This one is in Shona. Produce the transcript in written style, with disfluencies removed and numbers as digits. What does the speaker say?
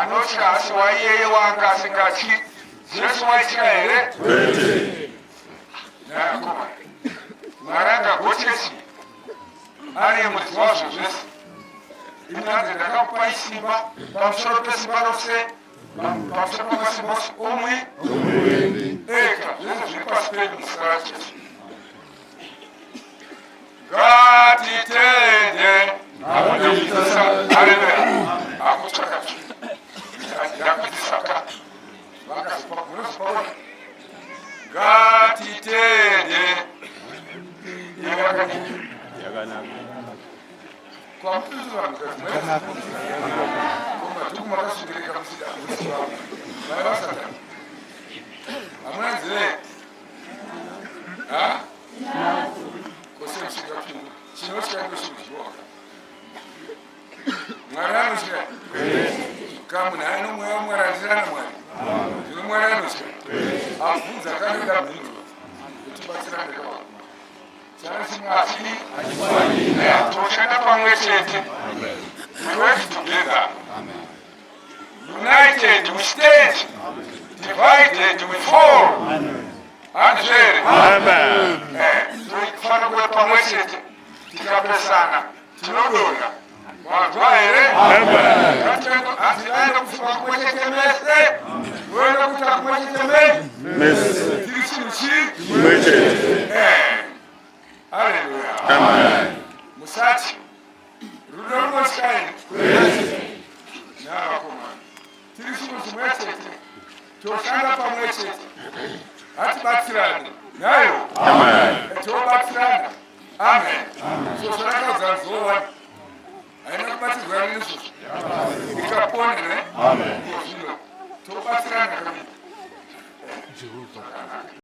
Anotya asi waiyeye waanga asingatyi. Jesu waitya here? Kwete. Naakoma. Mwari angagotyesi ari mudzi wazvo zvese. Inanzi ndakakupai simba pamusoro pesimba rose, pamusoro pamasimba ose omwe ega, zvese zviri pasi penyu muzita raJesu. Ngatitende akudzidzisa arevera akutsvaka ndakudzidzisa ka vakazopa munozopaona ngatitende iyo yakadii Yakanaka. Kwamututu vanhu madhuku makasungirika musida mai vasatani hamuna nzeve ha kose musingapindura chinotya ndochikudyiwa Mwari anotya ka munhu aino mweya wamwari andirana Mwari zvino Mwari anotya abvunza kanoda mhinduro kutibatsirane kavakuma chana chimwe achidi toshanda pamwe chete. We work together. United we stand, divided we fall. Handizvere? Amen. Tofanira kuve pamwe chete. Tikapesana tinodonha. Wanzwa here? Amen. Hatiaende kufunga kumwe chete mese, toenda kuita kumwe chete mei. Mese. Tiri chinhu chii? Chimwe chete. Haleluya. Amen. Musati rudo runotya here? Navakomana, tiri chinhu chimwe chete, toshanda pamwe chete, hatibatsirane nayo. Amen. Tobatsirana. Amen. So zvarakaudza nzowani haina kubatsirwa nesvozvo ikapona ne. Amen. Zvino tobatsirana kabidi.